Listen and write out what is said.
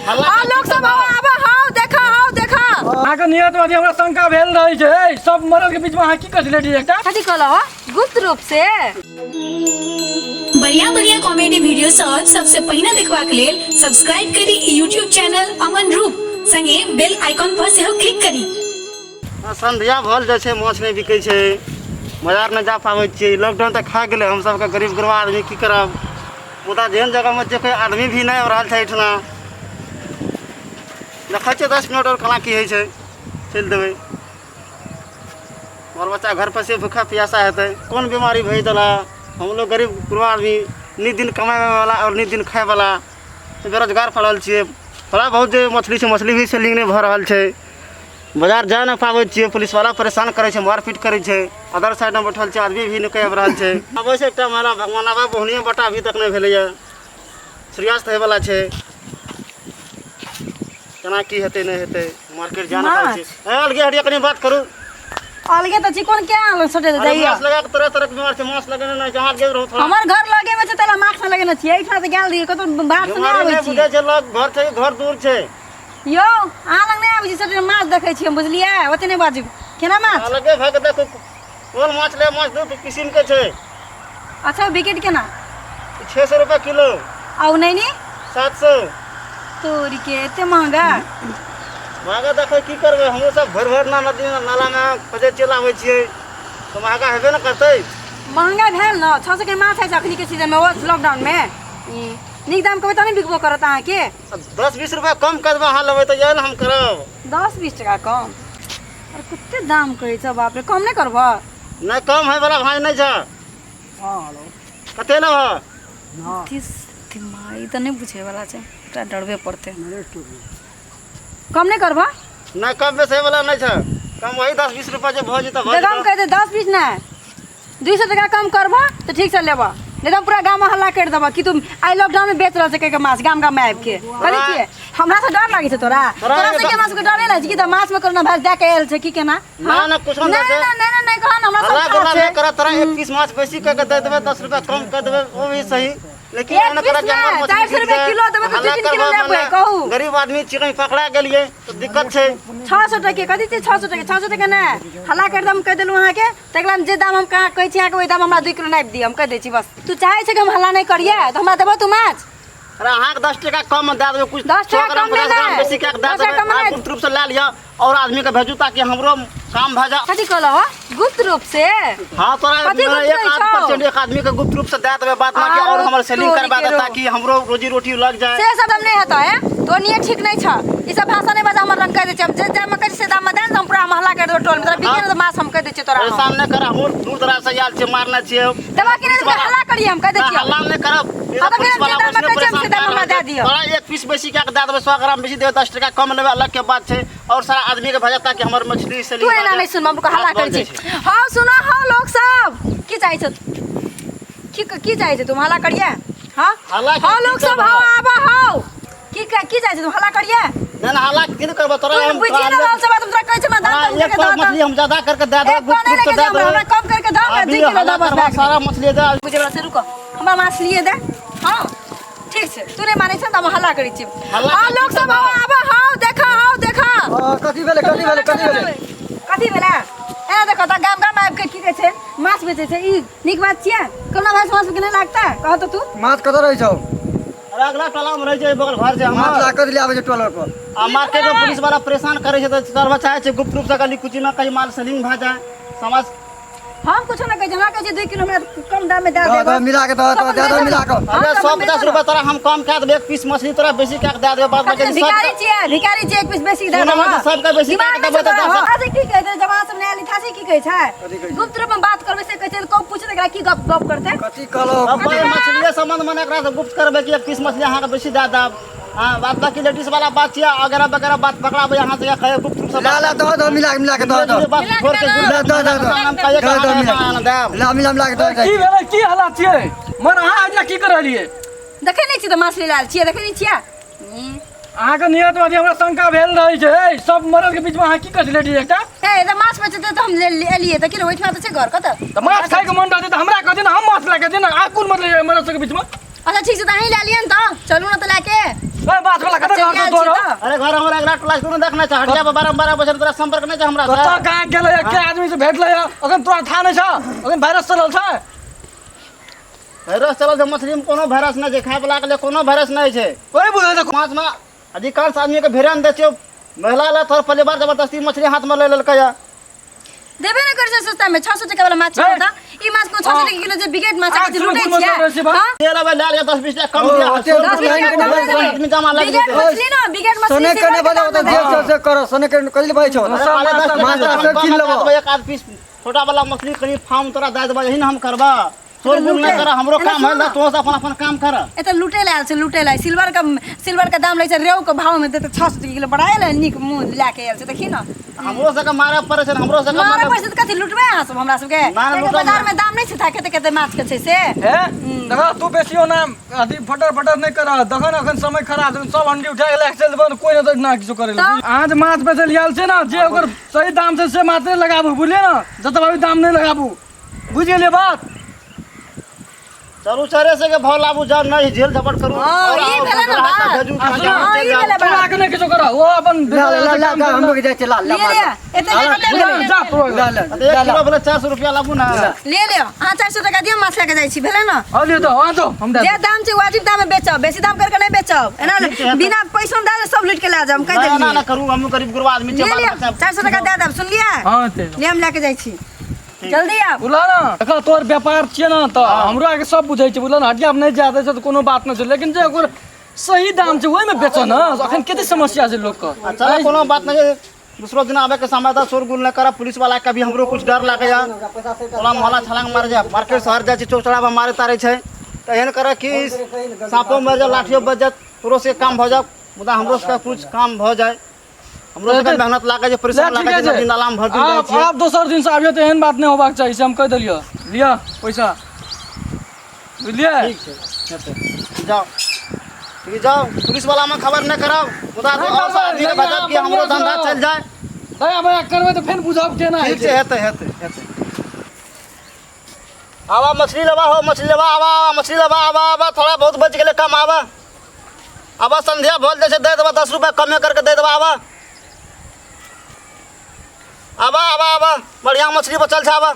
आ लोक सब आओ आबा हाउ देखा हाउ देखा। अहाँके नियत में हमरा शंका भेल रहै छै। ए, सब मरद के बीच में अहाँ की कहै लेडीज एकटा? कथी कहलह हो? गुप्त रूप से। बढ़िया बढ़िया कॉमेडी वीडियो सब सबसे पहिने देखबाक लेल सब्सक्राइब करी यूट्यूब चैनल अमन रूप संगे बेल आइकॉन पर सेहो क्लिक करी। संध्या भल जाइ छै, माछ नहि बिकै छै, बाजार नहि जा पाबै छियै। लॉकडाउन तऽ खा गेलै हम सबके, गरीब गुरबा आदमी की करब। मुदा जेहन जगहमे छै कोइ आदमी भी नहि आबि रहल छै एहिठिना। देखै छियै 10 मिनट आओर केना की होइ छै, चलि देबै। बाल बच्चा घर पर से भूखा प्यासा हेतै। कोन बीमारी भेज देला हमलोग गरीब गुरबा आदमी, नित दिन कमाबैवला आओर नित दिन खायवला, बेरोजगार पड़ल छियै। थोड़ा बहुत जे मछली छै, मछली भी सेलिंग नहि भऽ रहल छै, बाजार जा नहि पाबै छियै। पुलिसवाला परेशान करै छै, मारपीट करै छै। अदर साइडमे बैठल छै, आदमी भी नहि आबि रहल छै। आबै छै एकटा महिला भगवान आबै, बोहनिए बटा अभी तक नहि भेलैए, सूर्यास्त होइवला छै। केना की हेतै नहि हेतै, मार्केट जा नहि पाबै छियै। ए अलगे हटिया, कनि बात करू। अलगे तऽ चिकन के आनल सोटे अरे जाइए। मास्क लगा के तरह तरह के बीमार छै, मास्क लगेने नहि छै। अहाँ गेल रहू थोड़ा। हमर घर लगे में छै तैला मास्क नहि लगेने छियै। एहिठाम तऽ गेल रहियै कतौ, बाहर से नहि बीमारी आबै नहि छी। बुझै छै, लग घर छै, घर दूर छै। यौ अहाँ लग नहि आबै छी, सटे माछ देखै छी हम, बुझलियै? ओते नहि बाजू। केना माछ? अलगे भऽ के देखू कोन माछ ले। माछ दू किसिम के छै। अच्छा, विकेट केना? 600 रुपया किलो। आ ओ नैनी? 700। तोरी के, एते महंगा? महंगा देखै की करबै, हमहूँ सब भरि भरि ना नदी नालामे खोजै छियै, लाबै छियै, तऽ महंगा हेबे ने करतै। महंगा भेल ने, 600 के माछ है अखनी के सीजन में, ओ लॉकडाउन में। ई, नीक दाम कहबै तब ने बिकबो करत अहाँके। 10-20 रुपया कम कर देबै अहाँ लेबै तऽ इएह ने हम करब। 10-20 टका कम? अरे कते दाम कहै छ बाप रे, कम नहि करबह? नहि, कम है बला भाई नहि छ। कते लेबह? 30। ई तऽ नहि बुझै वाला छै, एकरा डरबे पड़तै। कम नहि करबह? नहि, कम बेस होय वाला नहि छ। कम वही 10-20 रुपया जे भऽ जेतै भऽ देखो हम जेतै। कहि दे, 10-20 नहि, 200 टका कम करबह तऽ ठीक से लेबह, नहीं तो हम पूरा गाँव में हल्ला कर देबह कि तुम आई लॉकडाउन में बेच रहल छै कहि के माछ गाम गाम में आबि के। कहै छियै हमरा से डर लागै छै तोरा? तोरा से के माछ के डरे लागै छै कि तऽ माछ में कोरोना वायरस दए के आयल छै की केना? ना ना, कुछो नहि नहि छै। नहि नहि नहि, कह ना हमरा हल्ला सब गुल्ला छै। नहि करत तोरा एक पीस माछ बेसी कऽ के दे देबै, 10 रुपया कम कऽ देबै, ओ भी सही, लेकिन एक एहन पीस करऽ कि हमर नहि, मछली 400 बिक रुपया जाए। किलो देबै तऽ हल्ला 2-3 किलो करबऽ लेबै, मने कहू। गरीब आदमी चिकन पकड़ा गेलियै तऽ दिक्कत छै। 600 टके कथी छै? 600 टके, 600 टके नहि, हल्ला करि दम कहि देलहुँ अहाँके। तकरा जे दाम हम कहाँ कहै छी अहाँके, ओहि दाम हमरा 2 किलो नापि दिअ, हम कहि दै छी बस। तू चाहै छै कि हम हल्ला नहि करियै तऽ हमरा देबह तू माछ? अरे अहाँके 10 टका कम दए देबै, कुछ 10 टका 100 ग्राम, कम 50 ग्राम नहि, बेसी कए के दए 10 टका देबै। कम अहाँ नहि। गुप्त रूप से लए लिअ और आदमी के भेजू ताकि हमरो काम भए जाए। कथी कहलह हो? गुप्त रूप से? हाँ, तोरा कथी गुप्त एक रहै आध छौ? परसेंट एक आदमी के गुप्त रूप से दए देबै, बात बाकी आरो और हमर सेलिंग तोरी करवा के दे रो। ताकि हमरो रोजी रोटी लग जाए। से सब हम नहीं हेतौ है, तो नियत ठीक नहीं छ। ई सब भाषा नहीं बजा, हमर रंग कह दै छै। हम जे दाम कहै छै से दाम दे ने, हम पूरा महल्ला कर देबौ टोल में। तोरा बिके ने तऽ माछ हम कह दै छियै तोरा हम। परेशान नहि कर, हमहूँ दूर दराज से आयल छियै, मारने छियै। दवा के नहीं हल्ला करियै, हम कह दै छियै। हल्ला नहि करब। हाँ, तऽ पुलिस फेर वाला जे दाम ओइसने कहै छै, परेशान से दाम हमरा दए दिअ। तोरा एक पीस बेसी कए के दए देबै, 100 ग्राम बेसी देबै, 10 टका कम लेबै अलग के बात छै, और सारा आदमी के भेजत ताकि हमर मछली से तू एना नहीं सुन, हम हल्ला करै छी। हाँ सुनो, हाँ लोग सब की चाहै छौ? की की चाहै छौ तुम? हल्ला करियै? हाँ हल्ला हाँ की लोग सब, करबह? हाँ आबा, हाँ की की चाहै छौ तुम? हल्ला करियै? नहीं नहीं, हल्ला की करबह तोरा? तू हम बुझिए ना रहल छौ बात, हम तोरा कहै छौ हमरा दाम तोरा कम एक करके पाव दऽ। मछली हम ज्यादा करके दए देबै, एक पाव गुप्त नहि रूप से लगे दए हमरा, देबै। हमरा कम करके दऽ ने, अभी 2 किलो हल्ला दऽ बस, करबह, भए गेलै। सारा मछली दे। बुझे वाला से रुको, हमरा माछ लिए दे। हाँ ठीक छै, तू नहि मानै छै तऽ हम हल्ला करै छी। हल्ला हाँ करै लोग छी सब तऽ हाँ आबऽ, हाँ देखा, हाँ देखा। हाँ, कथी भेलै, कथी भेलै, कथी भेलै? कथी भेलै? एना देखो तऽ गाम गाम आबि के की कहै छै, माछ बेचै छै। ई नीक बात छियै? कोरोना वायरस माछ के नहि लागतै? कह तऽ तू। माछ कतऽ रहै छौ? अरे अगला टोला में रहै छै, बगल घर छै माछ हमर। ला कऽ ले आबै छै टोलर पर। आ मार्केट में पुलिस वाला परेशान करे छै तऽ सरवा चाहे छै गुप्त रूप से गली कुची में कहीं माल सेलिंग भए जाए, समाज। हम कुछो नहि कहै छी, हमरा कहै छै 2 किलो हमरा कम दाम में दए दऽ देब। दऽ मिला के दऽ दऽ दऽ दऽ मिला के। अरे 150 रुपया तोरा हम कम कए देबै, एक पीस मछली तोरा बेसी कए के दए देबै, बाद बाकी सब भिखारी छियै, भिखारी छियै, एक पीस बेसी दए सुनऽ देबै। मत, सबके बेसी दिमाग कए के नहि देबै छै तऽ तोरा, दस। हँ। अच्छा की कहै छै, जमाना सब नया लिखा छै, की कहै छै? कथी कहै छै? गुप्त रूप में बात करबै से कहै छै, कहू पूछै तऽ एकरा की गप गप करतै? कथी कहलौ? अब भाई मछलिए संबंध में एकरा से गुप्त करबै कि एक पीस मछली अहाँके बेसी दए देब। हाँ, बात बाकी लेडीज वाला बात छियै, अगैरह वगैरह बात पकड़ाबै अहाँ से कहियो गुप्त रूप से। ला ला दऽ दऽ मिला के, मिला के दऽ दऽ। बात छोड़ के ला दऽ दऽ दऽ। हम कहियो दऽ दऽ मिला अहाँ देब। ला मिला मिला के दऽ की दऽ। भेलै, की हालात छियै मर? अहाँ आज की कर रहलियै? देखै नहि छी तऽ माछ ले आयल छियै, देखै नहि छियै? अहाँके नियत में हमरा शंका भेल रहै छै। ए, सब मरद के बीच में अहाँ की कहै लेडीज एकटा? ए तऽ माछ बेचतै तऽ हम ले एलियै तऽ की ओहिठमा तऽ छै घर कतऽ? तऽ माछ खायके मन रहतै तऽ हमरा कहतै ने, हम माछ लए के देने। अहाँ कोन मतलब मरद सबके बीच में? अच्छा ठीक छै, तऽ अहीं लए लिअ ने, तऽ चलू ने तऽ लए के। ए माछ वाला कतऽ घर छौ तोरो? अरे घर हमरा अगला टोला कोनो देखना छै, हटिया पर 12 12 बजे तोरा संपर्क नहि छै हमरा से। कतऽ कहाँ गेलै के आदमी से भेटलै अखन तोरा था नहि छ, अखन वायरस चलल छै। वायरस चलल छै, मछली में कोनो वायरस नहि छै, खाय वाला के लिए कोनो वायरस नहि छै। ओहि बुझै छै माछ में अधिकांश आदमी के भेड़न दै छियै, महिला ला थोड़ा परिवार जबरदस्ती मछली हाथ में ले लेलकै या। देबे नहि करै छै सस्ता में 600 टका वाला माछ हे। होता, ई माछ को 600 टका किलो जे बिगेट माछ आ, छै सुनू, लुटै सुनू, छियै। सुनू, सुनू, हां तेल अबै लए लिअ, 10-20 टका कम दिअ। ओते दस बीस टका कम दे देबै। आदमी जमा लागि बिगेट जेतै। मछली न, बिगेट मछली सोने सिल्वर के के बजा दाम तो में जे देबै। से करो, सोने के कथी भाई छौ? अरे पाले दस टका माछ कम सब कीन दए लेबो। देबै, एक आध पीस छोटा वाला मछली कनि फार्म तोरा दए देबै, यही ने हम करबा। तोर गुण नहि कर, हमरो काम है, तो अपन अपन काम कर। एतऽ लूटे लए आयल छै, लूटे लए। सिल्वर के दाम लै छै, रेहू के भाव में देतै 600 टका किलो, बड़ा एलै नीक मुँह लए के आयल छै, देखी न। हमरो सबके मारऽ पड़ै छै, हमरो सबके मारऽ पड़ै छै तऽ कथी लुटबै अहाँ सब हमरा सबके? ना, ना, कियाकि लुटब बाजार में दाम नहि छै, कते कते माछ के छै से। हे देखा, तू बेसी ओना अथी फटर फटर नहि कर, देखा ने अखन समय खराब छै, सब हंडी उठा के लए के चलि देबौ ने, कोइ नहि ना किछो करै लए। अहाँ जे माछ बेचै लए आयल छै ने, जे ओकर सही दाम छै से मात्रे लगाबू, बुझलियै ने? जतबा भी दाम नहि लगाबू, बुझि गेलियै बात? चलू चारे से के भाव लाबू, जाउ नहि झेल झपट करू। हाँ, और ई आओ, भेलै ने ग्राहक बात। भेजू, आ, सुनू, हाँ, ई भेलै तू बात। आके नहि किछो करऽ, ओ अपन ला ला ला ला, हम लोग जाइ छै, ला ला ले लिअ, एते के कते भेलै? जा तू ला ला एक किलो भेलै 400 रुपया लाबू ना। ले लिअ, अहाँ 400 टका दिअ, माछ लए के जाइ छी, भेलै ने? हँ, लिअ तऽ, हँ, दो, हम दए जे देब। दाम छै वाजिब दाम में बेचब, बेसी दाम करके नहि बेचब। एना बिना पैसो दए सब लूटि के लए जाब, हम कहि ना ना देलियै। ना करू, हम गरीब गुरबा आदमी छियै, ले बाल लिअ, बच्चा। 400 टका दए देब, सुनलियै? हँ, ते ले, हम लए के जाइ छी, जल्दी आब। बुझल ने, देखा तोहर व्यापार छियै ने तऽ हमरो आके सब बुझै छै, बुझल ने? हटिया नहि जाय दै छै तऽ कोनो बात नहि छै, लेकिन जे ओकर सही दाम छै ओहिमे बेचऽ ने, अखन कते समस्या छै लोकके। आ चलो कोनो बात नहीं, दूसरो दिन आबे के समय था, शोर गुल नहीं करब, पुलिस वाला के भी हमरो कुछ डर लागैया, टोला मोहल्ला छलांग मार जाए, मार्केट शहर जाइ छी, चौक चौराहा पर मारे तारे छै, तऽ एहन करऽ कि साँपो मरि जाए, लाठियो बच जाए, तोरो से काम भऽ जाए, मुदा हमरो सबके कुछ काम भऽ जाए, हमरो सबके मेहनत लागै छै, परिश्रम ले, लागै ठीके छै, छै। नदी नालामे भरि दिन जाइ आब छियै। आब दोसर दिन से आबियौ तऽ एहन बात नहि होबाक चाही, से हम कहि देलियौ। लिअ पैसा, बुझलियै? ठीक छै, हेतै, जाउ, ठीक जाउ, पुलिस वाला मे खबर नहि करब, मुदा नहि और सब करबै, आदमी के नहि, भेजब कि हमरो बढ़िआँ धंधा से चलि जाए। दया माया करबै तऽ फेर बुझब केना ठीक होइ छै, छै। हेतै हेतै हेतै। आवा मछली लेबा हो, मछली लेबा, आवा आवा मछली लेबा, आवा आवा, थोड़ा बहुत बचि गेलै कम, आवा आवा, संध्या भोल जाइ छै, दे देबा 10 रुपया कमे करके दे देबा, आवा आवा आवा आवा, बढ़िया मछली बचल छै, आवा।